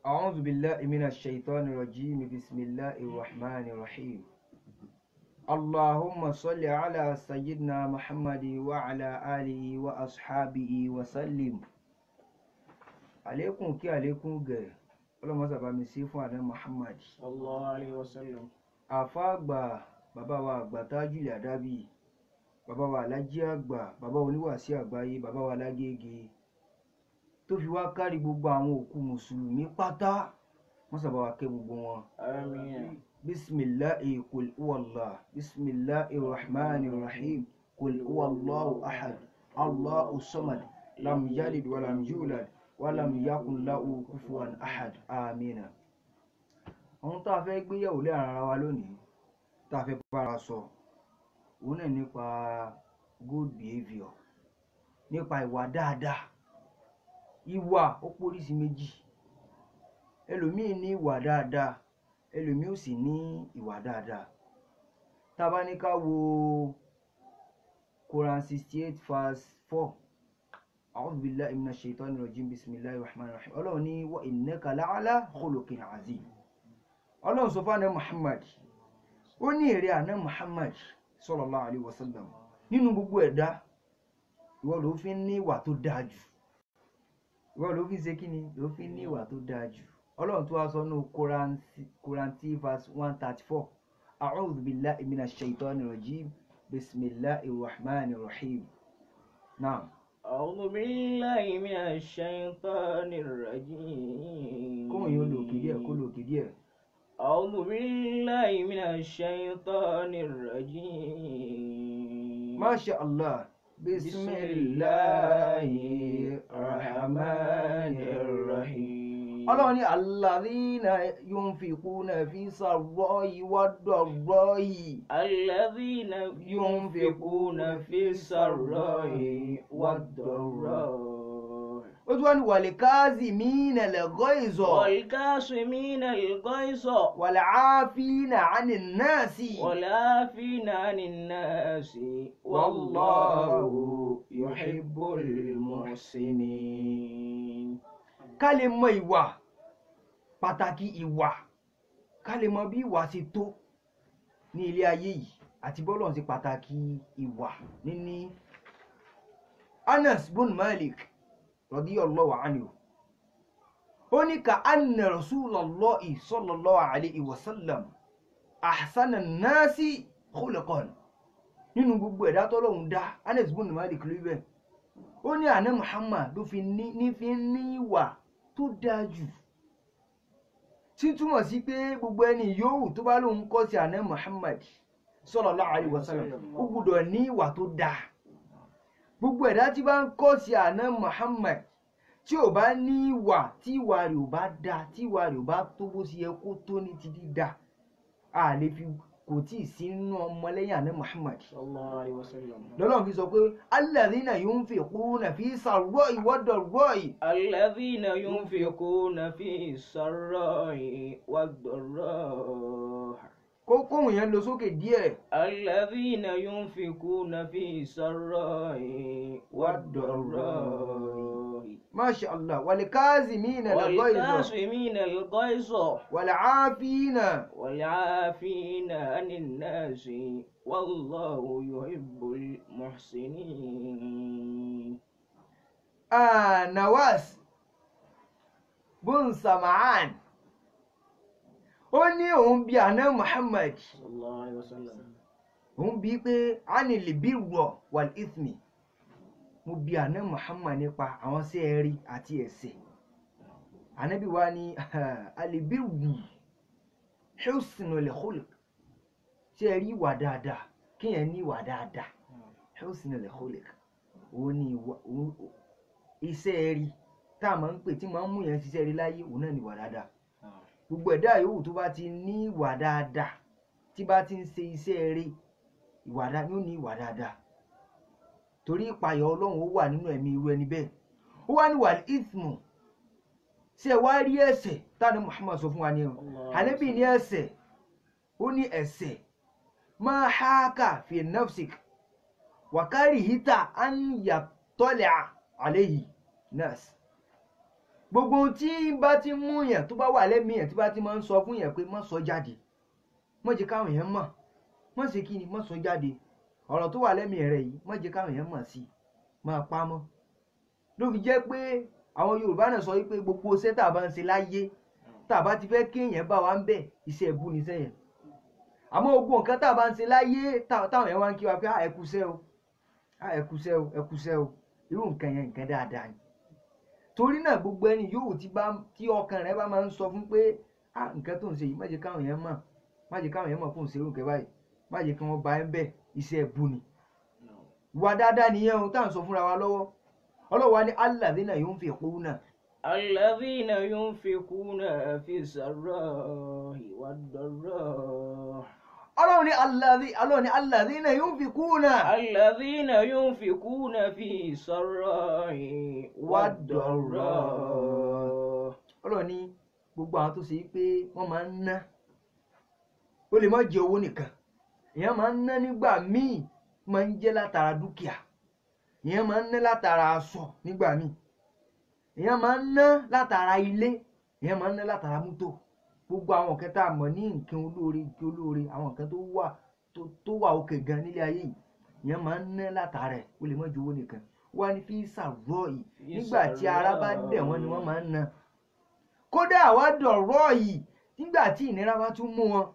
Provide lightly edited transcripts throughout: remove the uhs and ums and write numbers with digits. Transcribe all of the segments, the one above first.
أعوذ بالله من الشيطان الرجيم. بسم الله الرحمن الرحيم. اللهم صل على سيدنا محمد وعلى آله وأصحابه وسلم. Àlékún kí àlékún gẹ̀ ọlọ́mọ sábà mi sí fún àná Muhammad Sallallahu alayhi wa sallam. Àfáà àgbà, bàbá wa àgbà Tájùlì Àdábì, bàbá wa Alájí àgbà, bàbá oníwàásí àgbáyé, bàbá wa Lágége, tó fi wá kárí gbogbo àwọn òkú mùsùlùmí pátá, wọ́n sábà wa kẹ́ gbogbo wọn. Àmín. Bisimilahi kul huwallah, bisimilahi rahman rahim, kul huwallahu ahad, allahu samad, lam yalid walam yulad walam yakun lahu kufuwan ahad, amina. Ohun tá a fẹ́ gbéyẹ̀wò láàrin ara wa lónìí, tá a fẹ́ bára sọ, òun náà nípa good behaviour, nípa ìwà dáadáa. Ìwà ó póríṣi méjì. Ẹlòmíì ní ìwà dáadáa, ẹlòmíì ò sì ní ìwà dáadáa. Tá a bá ní ká wo Quran 68 verse 4, A'udhu billahi minash shaitani rajim, bismillahir rahmanir rahim. Ọlọ́run ní wa innaka la'ala khuluqin azim. Ọlọ́run sọ fún àná Muhammad, ó ní èrè àná Muhammad sallallahu alaihi wasallam, nínú gbogbo ẹ̀dá, ìwọ ló fi ń ní ìwà tó dáa jù. Ìwọ ló fi ń ṣe kí ni? Ló fi ń ní ìwà tó dáa jù. Ọlọ́run tó wá sọ nínú Quran 3 verse 134, A'udhu billahi minash shaitani rajim, bismillahir rahmanir rahim. Naam. أعوذ بالله من الشيطان الرجيم. Kóhùn yóò lò òkè díẹ̀, kó lò òkè díẹ̀. أعوذ بالله من الشيطان الرجيم. Masha Allah. بسم الله الرحمن الرحيم. Ọlọ́run ní alladhina yunfiquna fi sarra'i wad-dharra'i. الذين ينفقون في السراء والضراء. Ó tún wá ní wal-kazimina al-ghayza. والكاظمين الغيظ. Wal-'afina 'anin nasi. والعافين عن الناس والله يحب المحسنين. Ká lè mọ ìwà, pàtàkì ìwà, ká lè mọ bí ìwà ṣe tó ní ilé ayé yìí àti bọ́lọ̀ ṣe pàtàkì ìwà níní. Anas bun Malik radiyallahu anhu, ó ní ka anna Rasulullahi sallallahu alayhi wa sallam ahsana nasi khuluqan. Nínú gbogbo ẹ̀dá tọ́lọ́hun dá, Anas bun Malik ló bẹ́ẹ̀. Ó ní àná Muhammad ló fi ní fi ní ìwà tó dáa jù, tí túmọ̀ sí pé gbogbo ẹni yòówù tó bá lóun kọ́ sí àná Muhammad sallallahu alaihi wasallam, ó gbọ́dọ̀ ní ìwà tó dáa. Gbogbo ẹ̀dá tí bá ń kọ́ sí àná Muhammad tí ò bá ní ìwà, tí ìwà rẹ̀ ò bá dáa, tí ìwà rẹ̀ ò bá tó bó ṣe yẹ kó tó ní ti dídá, a lè fi kò tí ì sí nínú ọmọlẹ́yìn àná Muhammad. Sallallahu alaihi wasallam. Lọ́lọ́run fi sọ pé alladhina yunfiquna fi sarra'i wad-dharra'i. الذين ينفقون في السراء والضراء. Kóhùn yẹn lọ sókè díẹ̀. الذين ينفقون في السراء والضراء. Masha Allah. Wal-kazimina al-ghayza. والكاظمين الغيظ. Wal-'afina. والعافين عن الناس والله يحب المحسنين. Nawas bun Sam'an, ó ní òun bi àná Muhammad, Sallallahu alayhi wa sallam. òun bi pé anil birra wal ithmi. Mo bi àná Muhammad nípa àwọn sẹ́ẹ̀rí àti ẹ̀ṣẹ̀. Ànábì wa ní albirru husnul khuluq, sẹ́ẹ̀rí ìwà dáadáa, kéèyàn ní ìwà dáadáa, husnul khuluq, òun ní ìwà iṣẹ́ rí tá a máa ń pè tí máa ń mú yẹn ṣiṣẹ́ rí láyé, òun náà ní ìwà dáadáa. Gbogbo ẹ̀dá yòówù tó bá ti ní ìwà dáadáa, tí bá ti ń ṣe iṣẹ́ rí, ìwà dáadáa yóò ní ìwà dáadáa, torí ìpayà Ọlọ́run ó wà nínú ẹ̀mí irú ẹni bẹ́ẹ̀. Ó wá ní wàl ithmu, ṣé ẹ wá rí ẹ̀ṣẹ̀ táni Muhammad sọ fún wa ní ọ Ànábì ní ẹ̀ṣẹ̀, ó ní ẹ̀ṣẹ̀ máa hákà fi nafsik wàkárì hítà an yàtọ̀lẹ̀ àléyìí nas. Gbogbo ohun tí bá ti mú yàn tó bá wà lẹ́mìí yàn tí bá ti máa ń sọ fún yàn pé má sọ jáde, má jẹ́ káwọn èèyàn mọ̀, má ṣe kí ni, má sọ jáde. Ọ̀rọ̀ tó wà lẹ́mìí rẹ̀ yìí má jẹ́ káwọn èèyàn mọ̀ sí i, máa pa mọ́. Ló fi jẹ́ pé àwọn Yorùbá náà sọ wípé gbogbo iṣẹ́ tá a bá ń ṣe láyé tá a bá ti fẹ́ kéèyàn bá wa ń bẹ̀, iṣẹ́ ẹbú ni iṣẹ́ yẹn. Àmọ́ gbogbo nǹkan tá a bá ń ṣe láyé táwọn èèyàn wá ń kí wa pé ẹ kúṣẹ́ o, ẹ kúṣẹ́ o, ẹ kúṣẹ́ o, irú nǹkan yẹn nǹkan dáadáa ni. Torí náà gbogbo ẹni yòówù tí ọkàn rẹ̀ bá máa ń sọ fún pé nǹkan tó ń ṣe yìí má jẹ́ káwọn èèyàn mọ̀, má jẹ́ káwọn èèyàn mọ̀ fún òṣèré nǹkan báyìí, má jẹ́ kí wọ́n bá ẹ ń bẹ̀, iṣẹ́ ẹbú ni. Ìwà dáadáa nìyẹn o tá à ń sọ fúnra wa lọ́wọ́. Ọlọ́wà ní alladhina yunfiquna. Alladhina yunfiquna fi sarra'i wad-dharra'i. Ọlọ́run ní alladhina yunfiquna. Alladhina yunfiquna fi sarra'i wad-dharra'i. Ọlọ́run ní gbogbo àwọn tó ṣe pé wọ́n máa ń ná, ó lè má jẹ owó nìkan, èèyàn máa ń ná nígbà míì, máa ń jẹ́ látara dúkìá, èèyàn máa ń ná látara aṣọ nígbà míì, èèyàn máa ń ná látara ilé, èèyàn máa ń ná látara mọ́tò. Gbogbo àwọn nǹkan tá a mọ̀ ní nǹkan olóore, nǹkan olóore, àwọn nǹkan tó wà òkè gan nílé ayé yìí, èèyàn máa ń ná látara ẹ̀, ó lè má ju owó nìkan. Wọ́n á ní fi sàrọ̀ yìí, nígbà tí ara bá dẹ̀ wọ́n ni wọ́n máa ń ná. Kódà wá dọ̀rọ̀ yìí, nígbà tí ìnira bá tún mú wọn,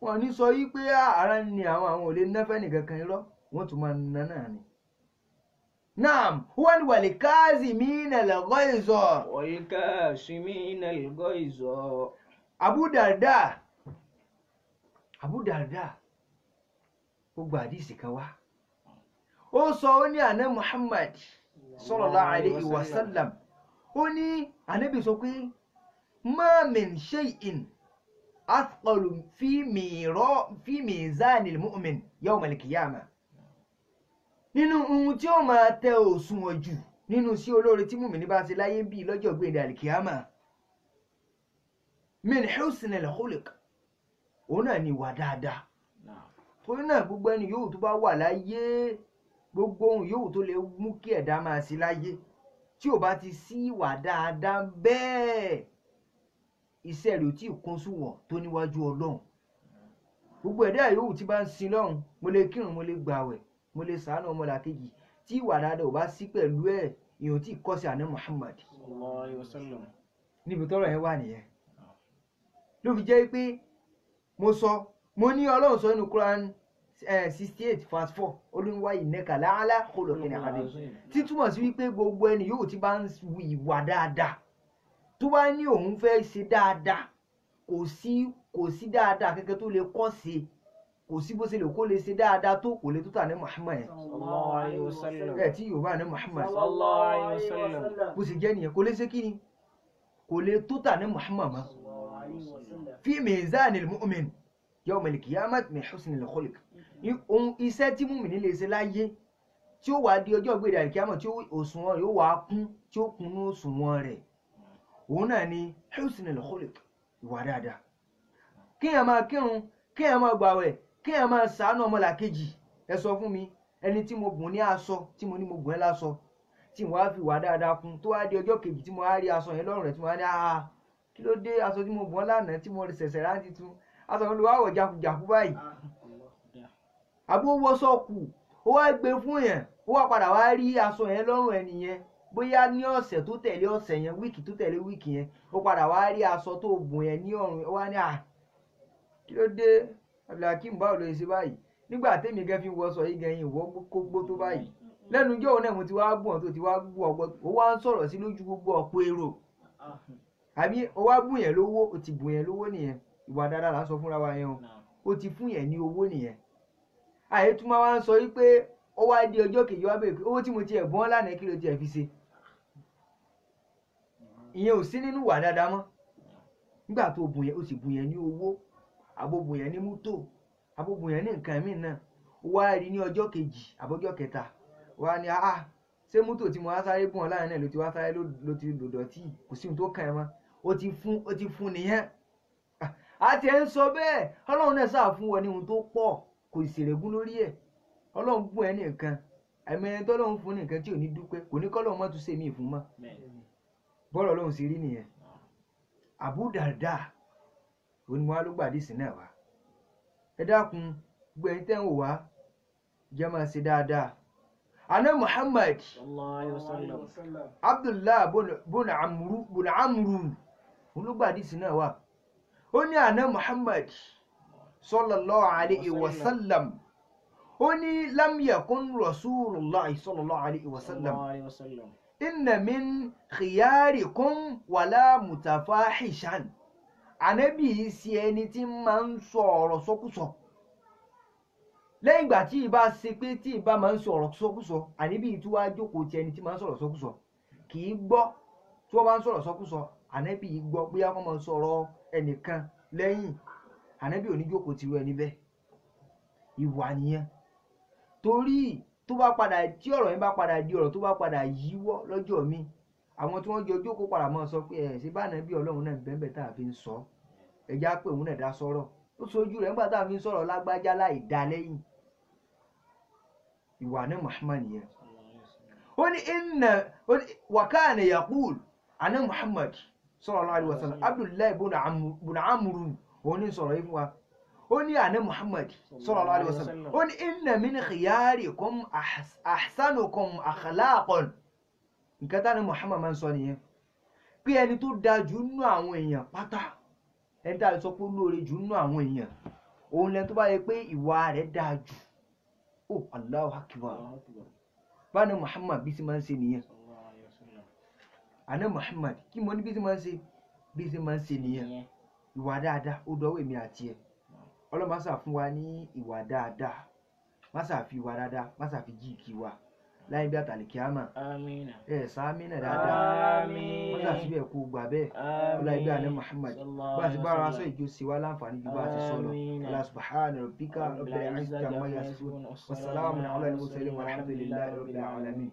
wọn ní sọ yí pé ara ni àwọn ò lè ná fẹ́ nìkankan, irọ́, wọ́n tún máa ná náà ni. Naam, wọ́n wal kazimina al-ghayza. Wal kazimina al-ghayza. Abu Darda ó gba àdìsí kan wá. Ó sọ, ó ní àná Muhammad sallallahu alayhi wa sallam, ó ní ànábì sọ pé ma min shay'in athqalu fi mizanil mu'min yawm al-qiyamah. Nínú ohun tí ó máa tẹ òṣùwọ̀n jù nínú sí olóore tí mùmíní bá ṣe láyé bí lọ́jọ́ gbèdé al-qiyamah, min husnil khuluq, òun náà ni ìwà dáadáa. Torí náà gbogbo ẹni yòówù tó bá wà láyé, gbogbo ohun yòówù tó lè mú kí ẹ̀dá máa ṣe láyé, tí ò bá ti sí ìwà dáadáa bẹ́ẹ̀, iṣẹ́ rẹ̀ ò tí ì kún sùwọ̀n tó níwájú Ọlọ́run. Gbogbo ẹ̀dá yòówù tí bá ń sin Lọ́run, mo lè kírun, mo lè gbàwẹ̀, mo lè ṣàánú ọmọlàkejì, tí ìwà dáadáa ò bá sí pẹ̀lú ẹ̀, ìyẹn ò tí ì kọ́ sí àná Muhammad. Níbi tọ́rọ̀ yẹn wà nìyẹn. Ló fi jẹ́ pé mo sọ, mo ní Ọlọ́run sọ nínú Quran 68 verse 4, olúwa innaka la'ala khuluqin adhim, títúmọ̀ sí wípé gbogbo ẹni yóò ti bá ń wu ìwà dáadáa, tó bá ní òun fẹ́ ṣe dáadáa, kò sí dáadáa kẹ́kẹ́ tó lè kọ́ sí, kò sí bó ṣe lè kó lè ṣe dáadáa tó, kò lè tó tà ní Muhammad. Ẹ tí Yorùbá ní Muhammad bó ṣe jẹ́ nìyẹn, kò lè ṣe kí ni, kò lè tó tà ní Muhammad mọ́. Fi mizanil mu'min yawm al-qiyamah min husnil khuluq. Ohun iṣẹ́ tí mùmíní lè ṣe láyé tí ó wà di ọjọ́ ìgbéra al-qiyamah, tí òṣùwọ̀n rẹ̀ ó wà kún, tí ó kún ní òṣùwọ̀n rẹ̀, òun náà ni husnil khuluq, ìwà dáadáa. Kéèyàn máa kírun, kéèyàn máa gbàwẹ̀, kéèyàn máa ṣàánú ọmọlàkejì. Ẹ sọ fún mi, ẹni tí mo bùn ní aṣọ, tí mo ní mo bùn ẹ́ láṣọ, tí mo wá fi ìwà dáadáa kún, tó wá di ọjọ́ kejì tí mo wá rí aṣọ yẹn lọ́rùn rẹ̀, tí mo wá ní kí ló dé aṣọ tí mo bùn ọ́ lánàá tí mo ṣẹ̀ṣẹ̀ rà tuntun, aṣọ mi ló wá wọ̀ jakujaku báyìí. Àbó wọṣọ kù, ó wá gbé fún yẹn, ó wá padà wá rí aṣọ yẹn lọ́rùn ẹni yẹn, bóyá ní ọ̀sẹ̀ tó tẹ̀lé ọ̀sẹ̀ yẹn, wíìkì tó tẹ̀lé wíìkì yẹn, ó padà wá rí aṣọ tó bùn yẹn ní ọrùn, ó wá ní kí ló dé Abdulhakeem, báwo ló ṣe báyìí? Nígbà tèmi gan fi wọṣọ yìí gan yìí wọ́ kó gbó tó báyìí, lẹ́nu ijọ́ òun náà mo ti wá bùn ọ́ tó ti wá bù ọgbọ́, ó wá ń sọ̀rọ̀ sí lójú gbogbo ọ̀pọ̀ èrò. Àbí ó wá bùn yẹn lówó, ó ti bùn yẹn lówó nìyẹn. Ìwà dáadáa là ń sọ fúnra wa yẹn o, ó ti fún yẹn ní owó nìyẹn. Àyè tún máa wá ń sọ wípé ó wá di ọjọ́ kejì wá bèèrè pé owó tí mo ti ẹ̀ bọ́n lánàá kí ló ti ẹ̀ fi ṣe. Ìyẹn ò sí nínú ìwà dáadáa mọ́. Nígbà tó bùn yẹn, ó sì bùn yẹn ní owó, àbó bùn yẹn ní mọ́tò, àbó bùn yẹn ní nǹkan míì náà, ó wá rí ní ọjọ́ kejì àbọ́jọ́ kẹta, wá ní ṣé mọ́tò tí mo wá sáré bùn ọ́ lánàá náà ló ti wá sáré ló ti lò dọ̀tí, kò sí ohun tó kàn ẹ́ mọ́, ó ti fún nìyẹn. A ti ẹ̀ ń sọ bẹ́ẹ̀, Ọlọ́run náà sáà fún wọn ní ohun tó pọ̀, kò sì ṣèrègùn lórí ẹ̀. Ọlọ́run bùn ẹ́ ní nǹkan, àìmọ̀ ẹni tọ́lọ́run fún ní nǹkan tí ò ní dúpẹ́, kò ní kọ́lọ́run mọ́ tún ṣe mí fún mọ́. Bọ́ọ̀lù Ọlọ́run sì rí nìyẹn. Abu Darda onímọ̀ alógbàdìsí náà wá. Ẹ dákun, gbogbo ẹ̀yin tẹ́ ń wò wá, jẹ́ máa ṣe dáadáa. Àná Muhammad Sallallahu alayhi wa sallam. Abdullah bùnà Amru olùgbàdìsí náà wà. Ó ní àná Muhammad sallallahu alayhi wa sallam, ó ní lam yakun rasulullah sallallahu alayhi wa sallam Sallallahu alayhi wa sallam. inna min khiyarikum wala mutafahishan. Ànábì yìí ṣe ẹni tí máa ń sọ ọ̀rọ̀ sọkúsọ. Lẹ́yìn ìgbà tí ìbá ṣe pé tí ìbá máa ń sọ ọ̀rọ̀ sọkúsọ, ànábì yìí tún wá jókòó ti ẹni tí máa ń sọ̀rọ̀ sọkúsọ. Kì í gbọ́ tí wọ́n bá ń sọ̀rọ̀ sọkúsọ, ànábì yìí gbọ́ bóyá wọ́n máa ń sọ̀rọ̀ ẹnìkan lẹ́yìn. Ànábì ò ní jókòó ti irú ẹni bẹ́ẹ̀. Ìwà nìyẹn. Torí tó bá padà tí ọ̀rọ̀ yẹn bá padà di ọ̀rọ̀ tó bá padà yíwọ́ lọ́jọ́ mi, àwọn tí wọ́n jọ jókòó padà máa sọ pé ẹ̀ ṣe bá ànábì Ọlọ́run náà bẹ́ẹ̀ tá a fi ń sọ, ẹ̀já pé òun náà dá sọ̀rọ̀ ó sojú rẹ̀ nígbà tá a fi ń sọ̀rọ̀ lágbájá láì dá lẹ́yìn. Ìwà náà Muhammad nìyẹn. Ó ní inna wa kana yaqul, àná Muhammad sallallahu alaihi wasallam, Abdullahi bùnà Amru òun ní sọ̀rọ̀ yìí fún wa. Ó ní àná Muhammad sallallahu alaihi wasallam, ó ní inna min khiyarikum ahsanukum akhlaqan. Nǹkan tá ní Muhammad máa ń sọ nìyẹn, pé ẹni tó dáa jù nínú àwọn èèyàn pátá, ẹni tá a lè sọ pé ó lóore jù nínú àwọn èèyàn, òun lẹni tó bá yẹ pé ìwà rẹ̀ dáa jù. Ó Allahu akbar. Báni Muhammad bí sí máa ń ṣe nìyẹn. Sallallahu alayhi wa sallam. Àná Muhammad kí mo ní bí sí máa ń ṣe, bí sí máa ń ṣe nìyẹn. Ìwà dáadáa ó dọwọ́ èmi àti ẹ̀. Ọlọ́run má ṣà fún wa ní ìwà dáadáa, má ṣà fi ìwà dáadáa, má ṣà fi jí ìkí wa láyé bí àtàlìkíámà. Amina. Ẹ sàmínà dáadáa, Àmín. wọ́n ṣàṣìbẹ̀ kó gbà bẹ́ẹ̀. Ọlá ẹgbẹ́ àná Muhammad Sallallahu bá a ti bára alayhi wa aṣọ sallam. ìjọ sí wa láǹfààní ju bá a ti sọ lọ. Àmín. Ọlá subhana rabbika rabbil izzati amma yasifun, wassalamu ala al-mursalin walhamdulillahi rabbil alamin.